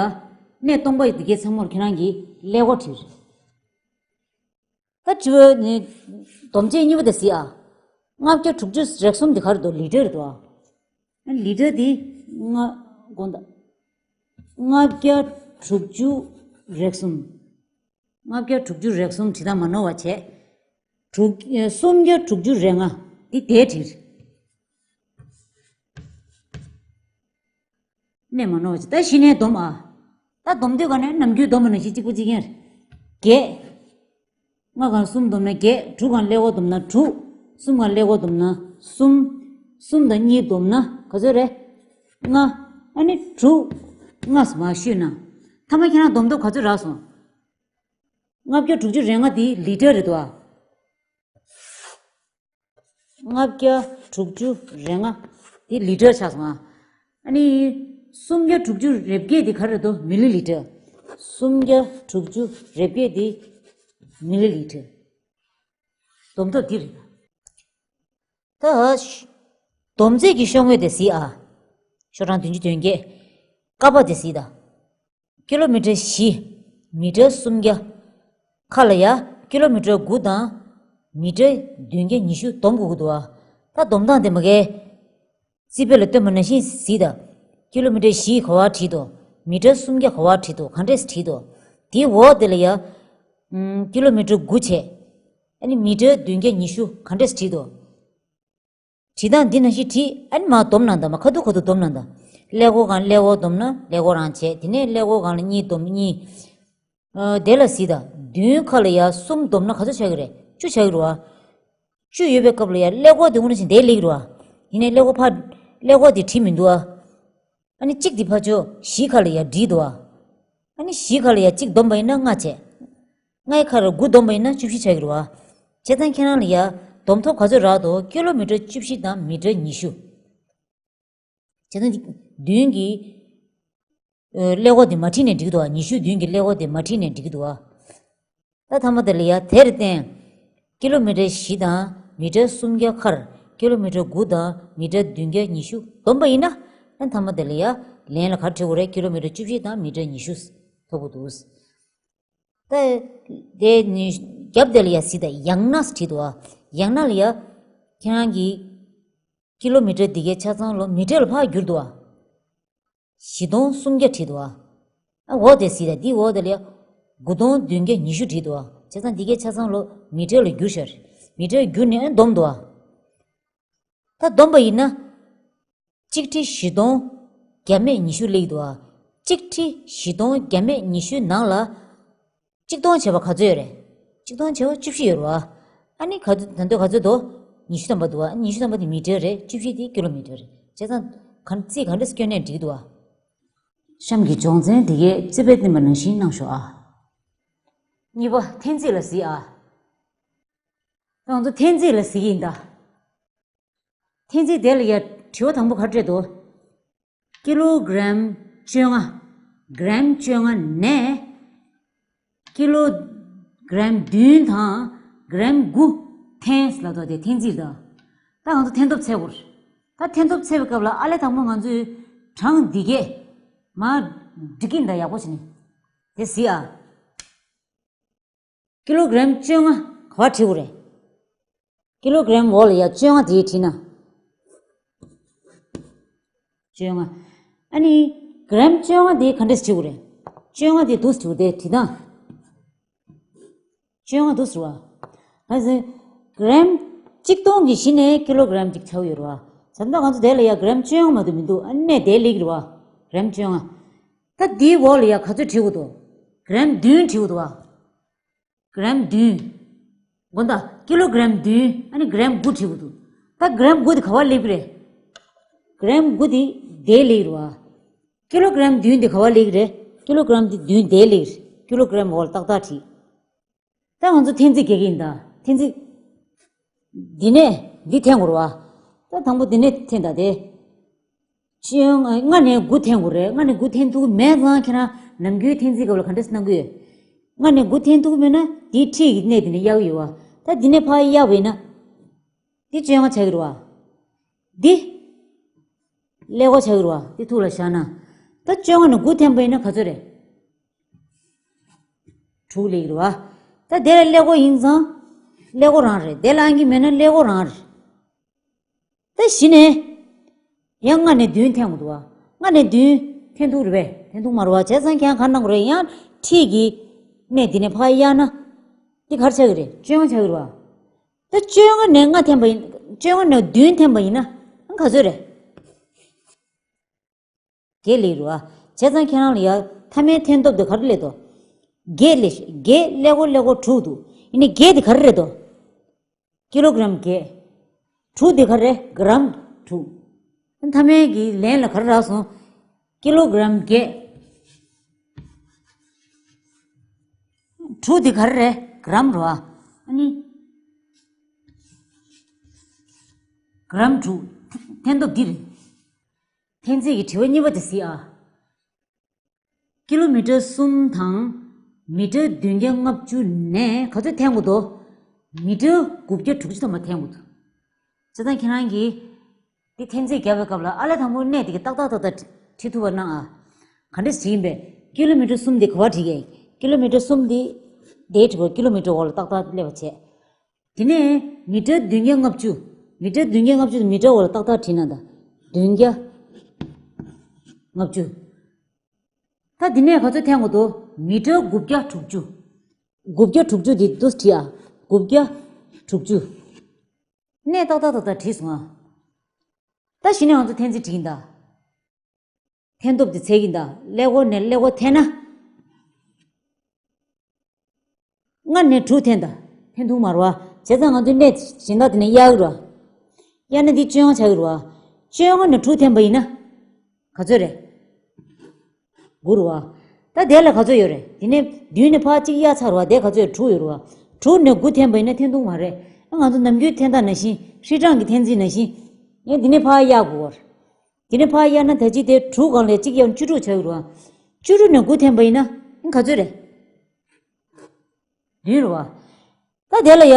གནས་སྟོང་པ་འདི་གའི་ཚང་མར་ཁྱེད་རང་གིས་ཀླད་ཀོར་བྲིས་རེད། ད་དྲི་བ་ནི། སྡོམ་རྩིས་གཉིས་པ་དེ་གཟིགས་ཨ། ལྔ་བརྒྱ་དྲུག་ཅུ་རེ་གསུམ་དེ་ག་རེ་འདུག་ལི་ཊར་རེད་འདུག་ཨ། ལི་ཊར་དེ་ལྔ། དགོངས་དག་ལྔ་བརྒྱ་དྲུག་ཅུ་རེ་གསུམ། ལྔ་བརྒྱ་དྲུག་ཅུ་རེ་གསུམ་བྲིས་སྟངས་མ་ནོར་བ་བྱས། དྲུག་སུམ་བརྒྱ་དྲུག་ཅུ་རེ་ལྔ། འདི་དེ་བྲིས། གནས་མ་ནོར་བ་བྱས། ད་གཞི་ནས་སྡོམ་ཨ། ད་སྡོམ་དུས་ག་ནས་ནམ་རྒྱུན་སྡོམ་པ་ནང་བཞིན་གཅིག་པ་གཅིག་རྐྱང་རེད། བརྒྱད། ལྔ་གང་གསུམ་བསྡོམས་ན་བརྒྱད། དྲུག་གང་ཀླད་ཀོར་བསྡོམས་ན་དྲུག་གསུམ་གང་ཀླད་ཀོར་བསྡོམས་ན་གསུམ། གསུམ་དང་གཉིས་བསྡོམས་ན་ག་ཚོད་རེད། ལྔ། ཨ་ནི་དྲུག་ལྔ་སུ་མ་བཤུས་ན། མཐའ་མ་ཁྱེད་རང་སྡོམ་ཐོབ་ག་ཚོད་རག་སོང་། ལྔ་བརྒྱ་དྲུག་ཅུ་རེ་ལྔ་དེ་ལི་ཊར་རེད་དོ། ལྔ་བརྒྱ་དྲུག་ཅུ་རེ་ལྔ་དེ་ལི་ཊར་ཆགས་སོང་ཨ། ཨ་ནི། སུམ་བརྒྱ་དྲུག་ཅུ་རེ་བརྒྱད་དེ་ག་རེ་རེད་དོ། མི་ལི་ལི་ཊར། སུམ་བརྒྱ་དྲུག་ཅུ་རེ་བརྒྱད་དེ་མི་ལི་ལི་ཊར། སྡོམ་ཐོབ་འདི་རེད། ད། སྡོམ་རྩིས་ཀྱི་ཤོག་ངོས་དེ་གཟིགས་ཨ། ཤོག་གྲངས་བདུན་ཅུ་དོན་བརྒྱད། ཀ་པ་དེ་གཟིགས་དང་། ཀི་ལོ་མི་ཊར་བཞི། མི་ཊར་སུམ་བརྒྱ། ཁ་ལ་ཡ་ཀི་ལོ་མི་ཊར་དགུ་དང་མི་ཊར་བདུན་བརྒྱ་ཉི་ཤུ་སྡོམ་དགོས་ཀྱི་འདུག་ཨ། ད་སྡོམ་སྟངས་དེ་མ་གའི་རྩིས་དཔེ་ལ་སྟོན་པ་ནང་བཞིན་གཟིགས་དང་། ཀི་ལོ་མི་ཊར་བཞི་ག་བ་བྲིས་འདུག་མི་ཊར་སུམ་བརྒྱ་ག་བ་བྲིས་འདུག་ག་འདྲས་བྲིས་འདུག་དེའི་འོག་དེ་ལ་ཡ། ཀི་ལོ་མི་ཊར་དགུ་བྱས། ཨ་ནི་མི་ཊར་བདུན་བརྒྱ་ཉི་ཤུ་ག་འདྲས་བྲིས་འདུག་བྲིས་སྟངས་འདི་ནང་བཞིན་བྲིས། ཨ་ནི་མར་སྡོམ་གནང་དང་། མར་ཁ་ཐུག་ཁ་ཐུག་སྡོམ་གནང་དང་། ཀླད་ཀོར་སྒང་ཀླད་ཀོར་སྡོམ་ན་ཀླད་ཀོར་རང་བྱས། དེ་ནས་ཀླད་ཀོར་སྒང་ལ་གཉིས་སྡོམ་གཉིས། ཨ། དེ་ལ་གཟིགས་དང་། བདུན་ཁ་ལ་ཡ་གསུམ་སྡོམ་ན་ག་ཚོད་ཆགས་ཀྱི་རེད། བཅུ་ཆགས་ཀྱི་རེད་བ། བཅུ་ཡོད་པའི་སྐབས་ལ་ཡ་ཀླད་ཀོར་དེ་དངོས་གནས་བྱས་ནས་བདེ་ལེགས་རེད་བ། ཡིན་ནའི་ཀླད་ཀོར་ཕར། ཀླད་ཀོར་དེ་བྲིས་མི་འདུག་ཨ། ཨ་ནི་གཅིག་དེ་ཕར་ཕྱོགས་བཞི་ཁ་ལ་ཡ་བྲིས་འདུག་ཨ། ཨ་ནི་བཞི་ཁ་ལ་ཡ་གཅིག་སྡོམ་པ་ཡིན་ན་ལྔ་བྱས། ལྔའི་ཁ་ལ་དགུ་སྡོམ་པ་ཡིན་ན་བཅུ་བཞི་ཆགས་ཀྱི་རེད་བ། བྱས་ཙང་ཁྱེད་རང་ལ་ཡ་སྡོམ་ཐོབ་ག་ཚོད་རག་འདུག་ཀི་ལོ་མི་ཊར་བཅུ་བཞི་དང་མི་ཊར་ཉི་ཤུ། བྱས་ཙང་བདུན་གྱིས། ཨ། ཀླད་ཀོར་དེ་མ་བྲིས་ནས་འགྲིག་འདུག་ཨ། ཉི་ཤུ་བདུན་གྱི་ཀླད་ཀོར་དེ་མ་བྲིས་ནས་འགྲིག་འདུག་ཨ། ད་མཐའ་མ་དེ་ལ་ཡ་དེར་བརྟེན། ཀི་ལོ་མི་ཊར་བཞི་དང་མི་ཊར་སུམ་བརྒྱ་ཁར་ཀི་ལོ་མི་ཊར་དགུ་དང་མི་ཊར་བདུན་བརྒྱ་ཉི་ཤུ་སྡོམ་པ་ཡིན་ན། ཨ། མཐའ་མ་དེ་ལ་ཡ་ལན་ལ་ག་རེ་འབྲི་དགོས་རེད། ཀི་ལོ་མི་ཊར་བཅུ་བཞི་དང་མི་ཊར་ཉི་ཤུ་ཐོབ་དགོས་འདུག་ད་དེ་ནི་རྒྱབ་དེ་ལ་ཡ་གཟིགས་དང་། ཡང་ན་བྲིས་འདུག་ཨ། ཡང་ན་ལ་ཡ་ཁྱེད་རང་གི་ཀི་ལོ་མི་ཊར་འདི་གའི་ཆ་ཚང་ལོ་མི་ཊར་ལ་ཕར་བསྒྱུར་འདུག་ཨ། བཞི་སྟོང་སུམ་བརྒྱ་བྲིས་འདུག་ཨ། ཨ། འོག་དེ་གཟིགས་དང་། འདིའི་འོག་དེ་ལ་ཡ་དགུ་སྟོང་བདུན་བརྒྱ་ཉི་ཤུ་བྲིས་འདུག་ཨ། བྱས་ཙང་འདི་གའི་ཆ་ཚང་ལོ་མི་ཊར་ལ་བསྒྱུར་ཤག་མི་ཊར་བསྒྱུར་ནས་ཨ་སྡོམ་འདུག་ཨ། ད་སྡོམ་པ་ཡིན་ན། གཅིག་ཁྲི་བཞི་སྟོང་བརྒྱ་མེད་ཉི་ཤུ་སླེབས་འདུག་ཨ། གཅིག་ཁྲི་བཞི་སྟོང་བརྒྱ་མེད་ཉི་ཤུའི་ནང་ལ། གཅིག་སྟོང་བྱས་པ་ག་ཚོད་ཡོད་རེད། གཅིག་སྟོང་བྱས་པ་བཅུ་བཞི་ཡོད་རེད་བ། ཨ་ནི་ག་ཚོད། ད་དུང་ག་ཚོད་འདུག་ཉི་ཤུ་ཐམ་པ་འདུག་བ། ཉི་ཤུ་ཐམ་པ་དེ་མི་ཊར་རེད། བཅུ་བཞི་དེ་ཀི་ལོ་མི་ཊར་རེད། བྱས་ཙང་ག་རྩིས་ག་འདྲས་སྐྱོན་ནས་འགྲིག་འདུག་བ། གཤམ་གྱི་སྦྱོང་ཚན་འདི་གའི་རྩིས་དཔེ་བསྟན་པ་ནང་བཞིན་གནང་ཤོག་ཨ། གཉིས་པ་འཐེན་རྩིས་ལ་གཟིགས་ཨ། ང་ཚོ་འཐེན་རྩིས་ལ་གཟིགས་ཀྱི་ཡིན་ད། འཐེན་རྩིས་དེ་ལ་ཡ་དྲི་བ་དང་པོ་ག་རེ་སྤྲད་འདུག་ཀི་ལོ་གྲམ་བཅོ་ལྔ། གྲམ་བཅོ་ལྔ་ནས་ཀི་ལོ་གྲམ་བདུན་དང་གྲམ་དགུ་འཐེན་ལབ་འདུག་དེ་འཐེན་རྩིས་རེད། ད་ང་ཚོ་འཐེན་ཐོབ་འཚོལ་དགོས་རེད། ད་འཐེན་ཐོབ་འཚོལ་བའི་སྐབས་ལ་ཨ་ལས་དང་པོ་ང་ཚོས་གྲངས་འདི་གས་མར་སྒྲིག་གི་ཡིན་ད། ཡག་པོ་བྱས་ནས་དེ་གཟིགས་ཨ། ཀི་ལོ་གྲམ་བཅོ་ལྔ་ག་པར་བྲིས་དགོས་རེད། ཀི་ལོ་གྲམ་འོག་ལ་ཡ་བཅོ་ལྔ་དེ་བྲིས་ན། བཅོ་ལྔ། ཨ་ནི་གྲམ་བཅོ་ལྔ་དེ་ག་འདྲས་བྲིས་དགོས་རེད། བཅོ་ལྔ་དེ་འདུག་སེ་བྲིས་དགོས་རེད། དེ་བྲིས་སྟངས། བཅོ་ལྔ་འདུག་སེ་བྲིས་པ། ག་ཟེར། གྲམ་གཅིག་སྟོང་གི་གཞི་ནས་ཀི་ལོ་གྲམ་གཅིག་ཆགས་ཡོད་རེད་བ། བྱས་ཙང་ང་ཚོ་དེ་ལ་ཡ་གྲམ་བཅོ་ལྔ་མ་གཏོགས་མི་འདུག་ཨ་ནི་དེ་སླེབས་ཀྱི་རེད་བ། གྲམ་བཅོ་ལྔ། ད་དེའི་འོག་ལ་ཡ་ག་ཚོད་བྲིས་དགོས་འདུག་གྲམ་བདུན་བྲིས་དགོས་འདུག་བ། གྲམ་བདུན། དགོངས་དག་ཀི་ལོ་གྲམ་བདུན། ཨ་ནི་གྲམ་དགུ་བྲིས་དགོས་འདུག་ད་གྲམ་དགུ་དེ་ག་པར་སླེབས་ཀྱི་རེད། གྲམ་དགུ་དེ་དེ་སླེབས་ཀྱི་རེད་བ། ཀི་ལོ་གྲམ་བདུན་དེ་ག་པར་སླེབས་ཀྱི་རེད། ཀི་ལོ་གྲམ་དེ་བདུན་དེ་སླེབས་ཀྱི་རེད། ཀི་ལོ་གྲམ་འོག་ལ་ཏག་ཏག་བྲིས། ད་ང་ཚོ་འཐེན་རྩིས་རྒྱག་གི་ཡིན་ད། འཐེན་རྩིས། འདི་ནས་འདི་འཐེན་དགོས་རེད་བ། ད་དང་པོ་འདི་ནས་འཐེན་ད་དེ། བཅོ་ལྔ་ནས་དགུ་འཐེན་དགོས་རེད། ལྔ་ནས་དགུ་འཐེན་ཐུབ་ཀྱི་མེད་ཙང་ཁྱེད་རང་ནམ་རྒྱུན་འཐེན་རྩིས་སྐབས་ལ་ག་འདྲས་གནང་གི་ཡོད། ལྔ་ནས་དགུ་འཐེན་ཐུབ་ཀྱི་མེད་ན་དེའི་འཁྲིས་ཀྱི་གནས་དེ་ནས་གཡར་གྱི་ཡོད་བ། ད་འདི་ནས་ཕར་གཡར་བ་ཡིན་ན། འདི་བཅོ་ལྔ་ཆགས་ཀྱི་རེད་བ། འདི། ཀླད་ཀོར་ཆགས་ཀྱི་རེད་བ། འདི་ཐུགས་ལ་བཞག་ན། ད་བཅོ་ལྔ་ནས་དགུ་འཐེན་པ་ཡིན་ན་ག་ཚོད་རེད། དྲུག་སླེབས་ཀྱི་རེད་བ། ད་དེ་ལ་ཀླད་ཀོར་ཡིན་ཙང་། ཀླད་ཀོར་རང་རེད། དེ་ལ་ཨང་ཀི་མེད་ན་ཀླད་ཀོར་རང་རེད། ད་གཞི་ནས། ཡང་ལྔ་ནས་བདུན་འཐེན་དགོས་འདུག་བ། ལྔ་ནས་བདུན་འཐེན་ཐུབ་རེད་པས། འཐེན་ཐུབ་མ་རེད་བ། བྱས་ཙང་ཁྱེད་རང་ག་རེ་གནང་དགོས་རེད། ཡང་འཁྲིས་ཀྱི་གནས་འདི་ནས་ཕར་གཡར་ན། འདི་ག་རེ་ཆགས་ཀྱི་རེད། བཅོ་ལྔ་ཆགས་ཀྱི་རེད་བ། ད་བཅོ་ལྔ་ནས་ལྔ་འཐེན་པ་ཡིན། བཅོ་ལྔ་ནས་བདུན་འཐེན་པ་ཡིན་ན། ཨང་ག་ཚོད་རེད། བརྒྱད་སླེབས་རེད་བ། བྱས་ཙང་ཁྱེད་རང་ལ་ཡ་མཐའ་མའི་འཐེན་ཐོབ་དེ་ག་རེ་སླེབས་འདུག་བརྒྱད་སླེབས། བརྒྱད་ཀླད་ཀོར་ཀླད་ཀོར་དྲུག་འདུག་ཡིན་ནའི་བརྒྱད་དེ་ག་རེ་རེད་འདུག་ཀི་ལོ་གྲམ་བརྒྱད། དྲུག་དེ་ག་རེ་རེད། གྲམ་དྲུག་མཐའ་མའི་གི་ལན་ལ་ག་རེ་རག་སོང་། ཀི་ལོ་གྲམ་བརྒྱད། དྲུག་དེ་ག་རེ་རེད། གྲམ་རེད་བ། ཨ་ནི། གྲམ་དྲུག་འཐེན་ཐོབ་འདི་རེད། འཐེན་རྩིས་ཀྱི་དྲི་བ་གཉིས་པ་དེ་གཟིགས་ཨ། ཀི་ལོ་མི་ཊར་གསུམ་དང་། མི་ཊར་བདུན་བརྒྱ་ལྔ་བཅུ་ནས་ག་ཚོད་འཐེན་དགོས་འདུག་མི་ཊར་དགུ་བརྒྱ་དྲུག་ཅུ་ཐམ་པ་འཐེན་དགོས་འདུག་བྱས་ཙང་ཁྱེད་རང་གིས། འདི་འཐེན་རྩིས་རྒྱག་པའི་སྐབས་ལ་ཨ་ལས་དང་པོ་གནས་དེ་གི་ཏག་ཏག་ཏག་ཏག་བྲིས་ཐུབ་པ་གནང་ཨ། ག་འདྲས་ཞིག་ཡིན་པས། ཀི་ལོ་མི་ཊར་གསུམ་དེ་ག་པར་བྲིས་ཀྱི། ཀི་ལོ་མི་ཊར་གསུམ་དེ་དེའི་གྲས་པ་ཀི་ལོ་མི་ཊར་འོག་ལ་ཏག་ཏག་སླེབས་པ་བྱས། དེ་ནས་མི་ཊར་བདུན་བརྒྱ་ལྔ་བཅུ། མི་ཊར་བདུན་བརྒྱ་ལྔ་བཅུ་དེ་མི་ཊར་འོག་ལ་ཏག་ཏག་བྲིས་ན་ད། བདུན་བརྒྱ་ལྔ་བཅུ། ད་འདི་ནས་ག་ཚོད་འཐེན་དགོས་འདུག་མི་ཊར་དགུ་བརྒྱ་དྲུག་ཅུ། དགུ་བརྒྱ་དྲུག་ཅུ་འདི་འདུག་བྲིས་ཨ། དགུ་བརྒྱ་དྲུག་ཅུ། གནས་ཏག་ཏག་ཏག་ཏག་བྲིས་སོང་ཨ། ད་གཞི་ནས་ང་ཚོ་འཐེན་རྩིས་བྲིས་ཡིན་ད། འཐེན་སྟོབས་དེ་འཚོལ་གྱིན་ད། ཀླད་ཀོར་ནས་ཀླད་ཀོར་འཐེན་ན། ལྔ་ནས་དྲུག་འཐེན་ད། འཐེན་ཐུབ་མ་རེད་བ། བྱས་ཙང་ང་ཚོའི་གནས་གཞན་དག་དེ་ནས་གཡར་གྱི་རེད་བ། གཡར་ན་འདི་བཅོ་ལྔ་ཆགས་ཀྱི་རེད་བ། བཅོ་ལྔ་ནས་དྲུག་འཐེན་པ་ཡིན་ན། ག་ཚོད་རེད། དགུ་རེད་བ། ད་དེ་ལ་ག་ཚོད་ཡོད་རེད། དེ་ནས་བདུན་ནས་ཕར་གཅིག་གཡར་ཚར་བ། དེ་ག་ཚོད་རེད། དྲུག་ཡོད་རེད་བ། དྲུག་ནས་དགུ་འཐེན་པ་ཡིན་ན་འཐེན་ཐུབ་མ་རེད། ང་ཚོ་ནམ་རྒྱུན་འཐེན་སྟངས་ནང་བཞིན། ཧྲིལ་གྲངས་ཀྱི་འཐེན་རྩིས་ནང་བཞིན། ངས་འདི་ནས་ཕར་གཡར་དགོས་པ་རེད། དེ་ནས་ཕར་གཡར་ན་ད་ཅི་དེ་དྲུག་སྒང་ལས་གཅིག་གཡར་ན་བཅུ་དྲུག་ཆགས་ཀྱི་རེད་བ། བཅུ་དྲུག་ནས་དགུ་འཐེན་པ་ཡིན་ན་ཨང་ག་ཚོད་རེད། བདུན་རེད་བ། ད་དེ་ལ་ཡ།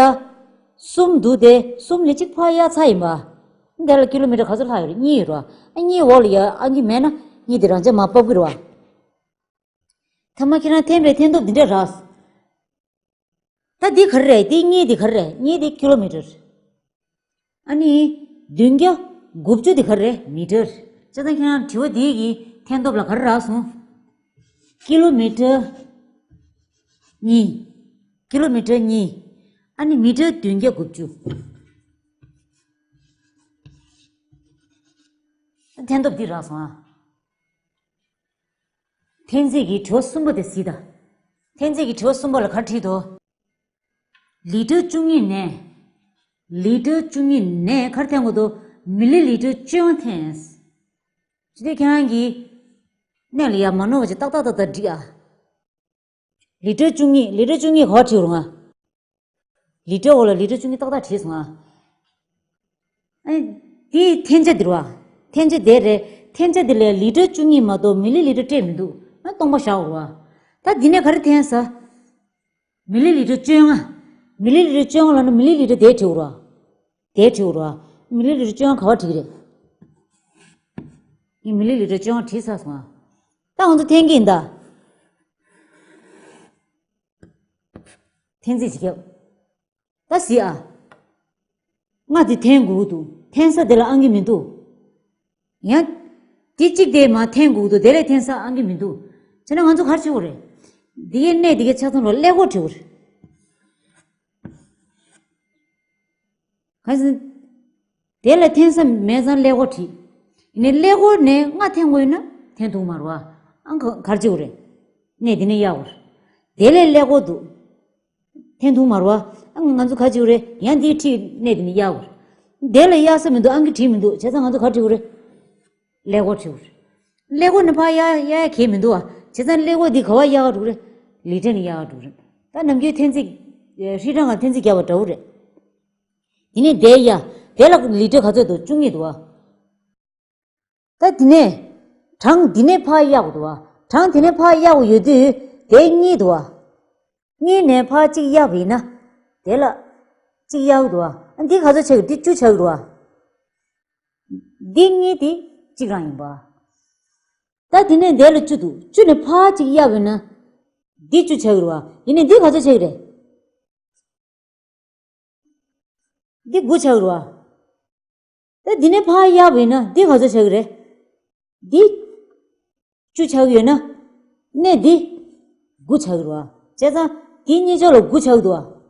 གསུམ་འདུག་སྟེ། གསུམ་ནས་གཅིག་ཕར་གཡར་ཚར་ཡིན་པ། དེ་ལ་ཀི་ལོ་མི་ཊར་ག་ཚོད་ལྷག་ཡོད་རེད། གཉིས་ཡོད་རེད་བ། ཨ་གཉིས་འོག་ལ་ཡ་ཨང་ཀི་མེད་ན་གཉིས་དེ་རང་འཇགས་མར་ཕབ་ཀྱི་རེད་བ། མཐའ་མ་ཁྱེད་རང་འཐེན་པའི་འཐེན་སྟོབས་འདི་འདྲ་རག་ད་འདི་ག་རེ་རེད། འདི་གཉིས་འདི་ག་རེ་རེད། གཉིས་འདི་ཀི་ལོ་མི་ཊར། ཨ་ནི། བདུན་བརྒྱ་དགུ་བཅུ་འདི་ག་རེ་རེད། མི་ཊར། བྱས་ཙང་ཁྱེད་རང་དྲི་བ་འདི་གི་འཐེན་སྟོབས་ལ་ག་རེ་རག་སོང་། ཀི་ལོ་མི་ཊར་གཉིས། ཀི་ལོ་མི་ཊར་གཉིས། ཨ་ནི་མི་ཊར་བདུན་བརྒྱ་དགུ་བཅུ། འཐེན་སྟོབས་འདི་རག་སོང་ཨ། འཐེན་རྩིས་ཀྱི་དྲི་བ་གསུམ་པ་དེ་གཟིགས་དང་། འཐེན་རྩིས་ཀྱི་དྲི་བ་གསུམ་པ་ལ་ག་རེ་བྲིས་འདུག་ལི་ཊར་བཅུ་གཉིས་ནས། ལི་ཊར་བཅུ་གཉིས་ནས་ག་རེ་འཐེན་དགོས་འདུག་མི་ལི་ལི་ཊར་བཅོ་ལྔ་འཐེན། ཅི་སྟེ་ཁྱེད་རང་གིས་གནད་ལ་ཡ་མ་ནོར་བ་ཅིག་ཏག་ཏག་ཏག་ཏག་བྲིས་ཨ། ལི་ཊར་བཅུ་གཉིས། ལི་ཊར་བཅུ་གཉིས་ག་པར་བྲིས་རུང་ང་། ལི་ཊར་འོག་ལ་ལི་ཊར་བཅུ་གཉིས་ཏག་ཏག་བྲིས་སོང་ང་། ཨ། དེའི་འཐེན་ཆ་འདི་རེད་བ། འཐེན་ཆ་དེ་རེད། འཐེན་ཆ་དེ་ལས་ལི་ཊར་བཅུ་གཉིས་མ་གཏོགས་མི་ལི་ལི་ཊར་སྤྲད་མི་འདུག་ཨ། སྟོང་པ་བཞག་རེད་བ། ད་འདི་ནས་ག་རེ་འཐེན་ས། མི་ལི་ལི་ཊར་བཅོ་ལྔ། མི་ལི་ལི་ཊར་བཅོ་ལྔ་ལབ་ན་མི་ལི་ལི་ཊར་དེ་བྲིས་རེད་བ། དེ་བྲིས་རེད་བ། མི་ལི་ལི་ཊར་བཅོ་ལྔ་ག་པར་བྲིས་རེད། ངས་མི་ལི་ལི་ཊར་བཅོ་ལྔ་བྲིས་ཚར་སོང་ང་། ད་ང་ཚོ་འཐེན་གྱི་ཡིན་ད། འཐེན་རྩིས་བྱེད་སྐབས། ད་གཟིགས་ཨ། ལྔ་དེ་འཐེན་དགོས་ཀྱི་འདུག་འཐེན་ས་དེ་ལ་ཨང་ཀི་མི་འདུག་ཡང་། དེ་གཅིག་དེ་མར་འཐེན་དགོས་ཀྱི་འདུག་དེ་ལས་འཐེན་ས་ཨང་ཀི་མི་འདུག་བྱས་ན་ང་ཚོ་ག་རེ་བྱེད་དགོས་རེད། འདི་གའི་གནས་འདི་གའི་ཆ་ཚང་ལ་ཀླད་ཀོར་བྲིས་དགོས་རེད། གང་ཟེར། དེ་ལ་འཐེན་ས་མེད་ཙང་ཀླད་ཀོར་བྲིས། ཡིན་ནའི་ཀླད་ཀོར་ནས་ལྔ་འཐེན་དགོས་ཡོད་ན་འཐེན་ཐུབ་མ་རེད་བ། ཨང་ཀི་ག་རེ་བྱེད་དགོས་རེད། གནས་འདི་ནས་གཡར་དགོས་རེད། དེ་ལས་ཀླད་ཀོར་འདུག་འཐེན་ཐུབ་མ་རེད་བ། ཨང་ང་ཚོ་ག་རེ་བྱེད་དགོས་རེད། ཡང་འདིའི་འཁྲིས་གནས་འདི་ནས་གཡར་དགོས་རེད། དེ་ལ་གཡར་ས་མི་འདུག་ཨང་ཀི་བྲིས་མི་འདུག་བྱས་ཙང་ང་ཚོ་ག་རེ་བྱེད་དགོས་རེད། ཀླད་ཀོར་བྲིས་དགོས་རེད། ཀླད་ཀོར་ནས་ཕར་གཡར་གཡར་ཡ་གང་ཡང་མི་འདུག་བ། བྱས་ཙང་ཀླད་ཀོར་འདི་ག་པར་གཡར་འགྲོ་གི་རེད། ལི་ཊར་ནས་གཡར་འགྲོ་གི་རེད། ད་ནམ་རྒྱུན་འཐེན་རྩིས། ཧྲིལ་གྲངས་ལ་འཐེན་རྩིས་བརྒྱབ་པ་འདྲ་བོ་རེད། དེ་ནས་དེ་གཡར། དེ་ལ་ལི་ཊར་ག་ཚོད་འདུག་བཅུ་གཉིས་འདུག་བ། ད་དེ་ནས། གྲངས་འདི་ནས་ཕར་གཡར་དགོས་འདུག་བ། གྲངས་དེ་ནས་ཕར་གཡར་དགོས་ཡོད་དུས་དེ་གཉིས་འདུག་བ། གཉིས་ནས་ཕར་གཅིག་གཡར་བ་ཡིན་ན། དེ་ལ་གཅིག་གཡར་གྱི་འདུག་བ། ཨ། འདི་ག་ཚོད་ཆགས་ཀྱི། འདི་བཅུ་ཆགས་ཀྱི་འདུག་བ། འདི་གཉིས་དེ་གཅིག་རང་ཡིན་པ། ད་དེ་ནས་དེ་ལ་བཅུ་འདུག་བཅུ་ནས་ཕར་གཅིག་གཡར་བ་ཡིན་ན། འདི་བཅུ་ཆགས་ཀྱི་རེད་བ། ཡིན་ནའི་འདི་ག་ཚོད་ཆགས་ཀྱི་རེད། འདི་དགུ་ཆགས་ཀྱི་རེད་བ། ད་འདི་ནས་ཕར་གཡར་བ་ཡིན་ན་འདི་ག་ཚོད་ཆགས་ཀྱི་རེད། འདི་བཅུ་ཆགས་ཀྱི་ཡོད་ན། གནས་འདི་དགུ་ཆགས་ཀྱི་རེད་བ། བྱས་ཙང་འདི་གཉིས་ཆ་ལ་དགུ་ཆགས་ཀྱི་འདུག་བ།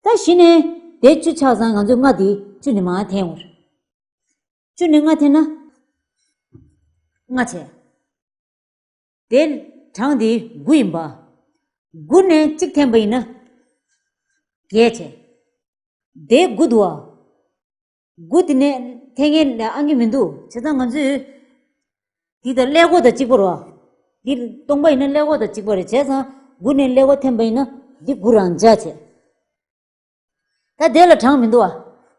ད་གཞི་ནས་དེ་བཅུ་ཆགས་ཙང་ང་ཚོས་ལྔ་དེ་བཅུ་ནས་མར་འཐེན་འོང་། བཅུ་ནས་ལྔ་འཐེན་ན་ལྔ་བྱས། དེ་གྲངས་དེ་དགུ་ཡིན་པ། དགུ་ནས་གཅིག་འཐེན་པ་ཡིན་ན་བརྒྱད་བྱས། དེ་དགུ་འདུག་བ། དགུ་དེ་ནས་འཐེན་མཁན་ལ་ཨང་ཀི་མི་འདུག་བྱས་ཙང་ང་ཚོས་འདི་དང་ཀླད་ཀོར་དང་གཅིག་པ་རེད་བ། འདི་སྟོང་པ་ཡིན་ན་ཀླད་ཀོར་དང་གཅིག་པ་རེད། བྱས་ཙང་དགུ་ནས་ཀླད་ཀོར་འཐེན་པ་ཡིན་ན་འདི་དགུ་རང་འཇགས་བྱས། ད་དེ་ལ་གྲངས་མི་འདུག་བ།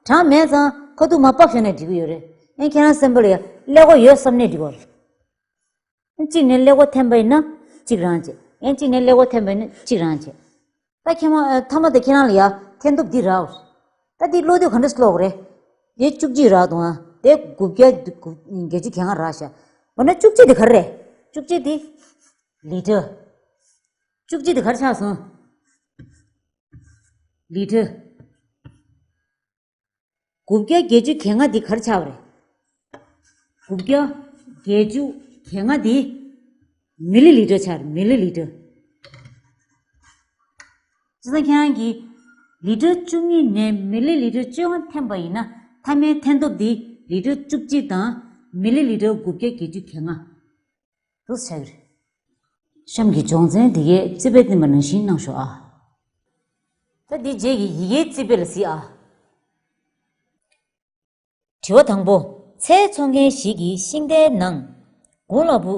གྲངས་མེད་ཙང་ཁ་ཐུག་མར་ཕབ་བཞག་ནས་འབྲི་གི་ཡོད་རེད། ཨེ་ཁྱེད་རང་སེམས་པ་ལ་ཡ་ཀླད་ཀོར་ཡོད་བསམ་ནས་འབྲི་དགོས་རེད། གཅིག་ནས་ཀླད་ཀོར་འཐེན་པ་ཡིན་ན་གཅིག་རང་བྱས། ཡང་གཅིག་ནས་ཀླད་ཀོར་འཐེན་པ་ཡིན་ན་གཅིག་རང་བྱས། ད་ཁྱེད་མ། མཐའ་མ་དེ་ཁྱེད་རང་ལ་ཡ་འཐེན་སྟོབས་འདི་རག་ད་འདི་ཀློག་དུས་ག་འདྲ་ཀློག་རེད། དེ་བཅུ་གཅིག་རག་འདུག་ཨ། དེ་དགུ་བརྒྱ་དགུ་བརྒྱད་ཅུ་གྱ་ལྔ་རག་ཤག་འོ་ན་བཅུ་གཅིག་དེ་ག་རེ་རེད། བཅུ་གཅིག་འདི་ལི་ཊར། བཅུ་གཅིག་འདི་ག་རེ་ཆགས་སོང་། ལི་ཊར། དགུ་བརྒྱ་བརྒྱད་ཅུ་གྱ་ལྔ་འདི་ག་རེ་ཆགས་པ་རེད། དགུ་བརྒྱ་བརྒྱད་ཅུ་གྱ་ལྔ་འདི་མི་ལི་ལི་ཊར་ཆགས་རེད། མི་ལི་ལི་ཊར། བྱས་ཙང་ཁྱེད་རང་གིས་ལི་ཊར་བཅུ་གཉིས་ནས་མི་ལི་ལི་ཊར་བཅོ་ལྔ་འཐེན་པ་ཡིན་ན། མཐའ་མའི་འཐེན་ཐོབ་འདི་ལི་ཊར་བཅུ་གཅིག་དང་མི་ལི་ལི་ཊར་དགུ་བརྒྱ་བརྒྱད་ཅུ་གྱ་ལྔ་འདུག་སེ་ཆགས་ཀྱི་རེད། གཤམ་གྱི་སྦྱོང་ཚན་འདི་གའི་རྩིས་དཔེ་བསྟན་པ་ནང་བཞིན་གནང་ཤོག་ཨ། ད་འདི་རྗེས་ཀྱི་ཡི་གེའི་རྩིས་དཔེ་ལ་གཟིགས་ཨ། དྲི་བ་དང་པོ། ཚལ་འཚོ་མཁན་ཞིག་གིས་ཤིང་རྟའི་ནང་དགུང་ལོ་བུ་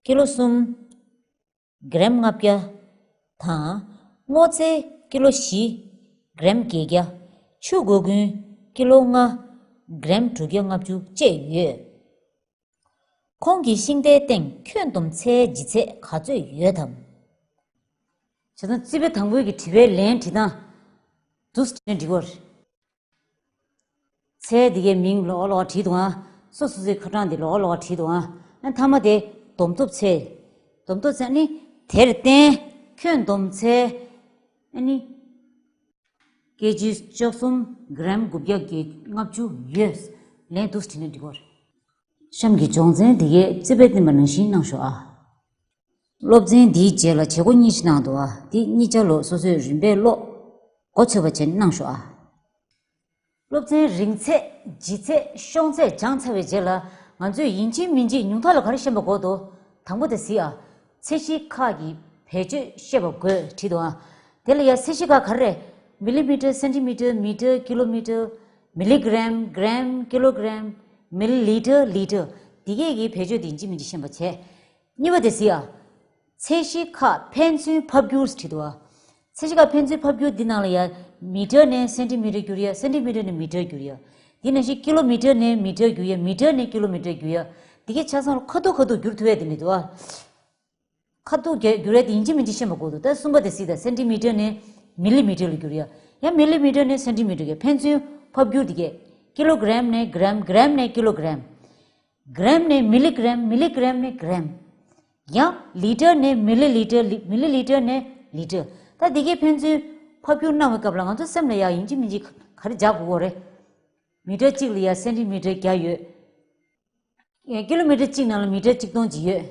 ཀི་ལོ་གསུམ། གྲམ་ལྔ་བརྒྱ་དང་། སྔོ་ཚལ་ཀི་ལོ་བཞི། གྲམ་བརྒྱད་བརྒྱ། ཆུ་སྒོ་ཀུན་ཀི་ལོ་ལྔ། གྲམ་དྲུག་བརྒྱ་ལྔ་བཅུ་བཅས་ཡོད། ཁོང་གིས་ཤིང་རྟའི་སྟེང་ཁྱོན་བསྡོམས་ཚལ་ལྗིད་ཚད་ག་ཚོད་ཡོད་དམ། བྱས་ཙང་རྩིས་དཔེ་དང་པོའི་གི་དྲི་བའི་ལན་དྲིས་སྟངས་འདུག་སེ་བྲིས་ན་འགྲིག་གི་རེད། ཚལ་འདི་གའི་མིང་ལོགས་ལོགས་བྲིས་འདུག་ཨ། སོ་སོ་སོའི་ཁ་གྲངས་འདི་ལོགས་ལོགས་བྲིས་འདུག་ཨ། ཨ་མཐའ་མ་དེ་བསྡོམས་ཐོབ་ཚལ། བསྡོམས་ཐོབ་ཚལ་ནི་དེར་བརྟེན་ཁྱོན་བསྡོམས་ཚལ། ཨ་ནི་ཀེ་ཇི་བཅུ་གསུམ། གྲམ་དགུ་བརྒྱ་ལྔ་བཅུ་ཡོད། ལན་འདུག་སེ་བྲིས་ན་འགྲིག་གི་རེད། གཤམ་གྱི་སྦྱོང་ཚན་འདི་གའི་རྩིས་དཔེ་བསྟན་པ་ནང་བཞིན་གནང་ཤོག་ཨ། སློབ་ཚན་འདིའི་རྗེས་ལ་བྱེད་སྒོ་གཉིས་ཤིག་གནང་འདུག་ཨ། འདི་གཉིས་ཆ་ལོ་སོ་སོས་རིམ་པས་ཀློག་མགོ་ཚོས་པ་བྱས་གནང་ཤོག་ཨ། སློབ་ཚན་རིང་ཚད། ལྗིད་ཚད། ཤོང་ཚད་སྦྱངས་ཚར་བའི་རྗེས་ལ་ང་ཚོས་ཡིན་གཅིག་མིན་གཅིག་ཉུང་མཐའ་ལ་ག་རེ་ཤེས་པ་དགོས་འདུག་དང་པོ་དེ་གཟིགས་ཨ། ཚད་གཞི་ཁག་གི་བེད་སྤྱོད་ཤེས་པ་དགོས་བྲིས་འདུག་ཨ། དེ་ལ་ཡ་ཚད་གཞི་ཁག་ག་རེ་རེད། མི་ལི་མི་ཊར། སེན་ཊི་མི་ཊར། མི་ཊར། ཀི་ལོ་མི་ཊར། མི་ལི་གྲམ། གྲམ། ཀི་ལོ་གྲམ། མི་ལི་ལི་ཊར། ལི་ཊར། འདི་གས་ཀྱི་བེད་སྤྱོད་དེ་ཡིན་གཅིག་མིན་གཅིག་ཤེས་པ་བྱས། གཉིས་པ་དེ་གཟིགས་ཨ། ཚད་གཞི་ཁག་ཕན་ཚུན་ཕབ་བསྒྱུར་བྲིས་འདུག་ཨ། ཚད་གཞི་ཁག་ཕན་ཚུན་ཕབ་བསྒྱུར་འདི་ནང་ལ་ཡ། མི་ཊར་ནས་སེན་ཊི་མི་ཊར་བསྒྱུར་ཡ། སེན་ཊི་མི་ཊར་ནས་མི་ཊར་བསྒྱུར་ཡ། འདི་ནང་བཞིན་ཀི་ལོ་མི་ཊར་ནས་མི་ཊར་བསྒྱུར་ཡ། མི་ཊར་ནས་ཀི་ལོ་མི་ཊར་བསྒྱུར་ཡ། འདི་གའི་ཆ་ཚང་ལ་ཁ་ཐུག་ཁ་ཐུག་བསྒྱུར་ཐུབ་ཡ་དེ་མི་འདུག་ཨ། ཁ་ཐུག་བསྒྱུར་ཡ་དེ་ཡིན་གཅིག་མིན་གཅིག་ཤེས་པ་དགོས་འདུག་ད་གསུམ་པ་དེ་གཟིགས་དང་། སེན་ཊི་མི་ཊར་ནས་མི་ལི་མི་ཊར་ལ་བསྒྱུར་ཡ། ཡང་མི་ལི་མི་ཊར་ནས་སེན་ཊི་མི་ཊར་བསྒྱུར། ཕན་ཚུན་ཕབ་བསྒྱུར་འདི་གས། ཀི་ལོ་གྲམ་ནས་གྲམ། གྲམ་ནས་ཀི་ལོ་གྲམ། གྲམ་ནས་མི་ལི་གྲམ། མི་ལི་གྲམ་ནས་གྲམ། ཡང་ལི་ཊར་ནས་མི་ལི་ལི་ཊར། ལི། མི་ལི་ལི་ཊར་ནས་ལི་ཊར། ད་འདི་གའི་ཕན་ཚུན་ཕབ་བསྒྱུར་གནང་བའི་སྐབས་ལ་ང་ཚོ་སེམས་ལ་ཡ་ཡིན་གཅིག་མིན་གཅིག་ག་རེ་འཇགས་དགོས་ཀྱི་རེད། མི་ཊར་གཅིག་ལ་ཡ་སེན་ཊི་མི་ཊར་བརྒྱ་ཡོད། ཀི་ལོ་མི་ཊར་གཅིག་ནང་ལ་མི་ཊར་གཅིག་སྟོང་ཅིག་ཡོད།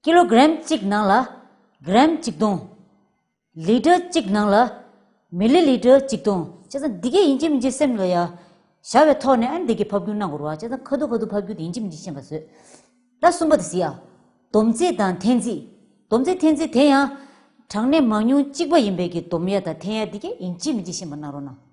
ཀི་ལོ་གྲམ་གཅིག་ནང་ལ་གྲམ་གཅིག་སྟོང་། ལི་ཊར་གཅིག་ནང་ལ་མི་ལི་ལི་ཊར་གཅིག་སྟོང་། བྱས་ཙང་འདི་གས་ཡིན་གཅིག་མིན་གཅིག་སེམས་ལ་ཡ་བཞག་པའི་ཐོག་ནས། ཨ་ནི་འདི་གའི་ཕབ་བསྒྱུར་གནང་དགོས་རེད་བ། བྱས་ཙང་ཁ་ཐུག་ཁ་ཐུག་ཕབ་བསྒྱུར་དེ་ཡིན་གཅིག་མིན་གཅིག་ཤེས་པ་བཟོས། ད་གསུམ་པ་དེ་གཟིགས་ཨ། བསྡོམས་རྩིས་དང་འཐེན་རྩིས། བསྡོམས་རྩིས་འཐེན་རྩིས་དེ་ཡང་གྲངས་གནས་མང་ཉུང་གཅིག་པ་ཡིན་པའི་གི་བསྡོམ་ཡ་དང་འཐེན་ཡ་འདི་གས་ཡིན་གཅིག་མིན་གཅིག་ཤེས་པ་གནང་རོགས་གནང་།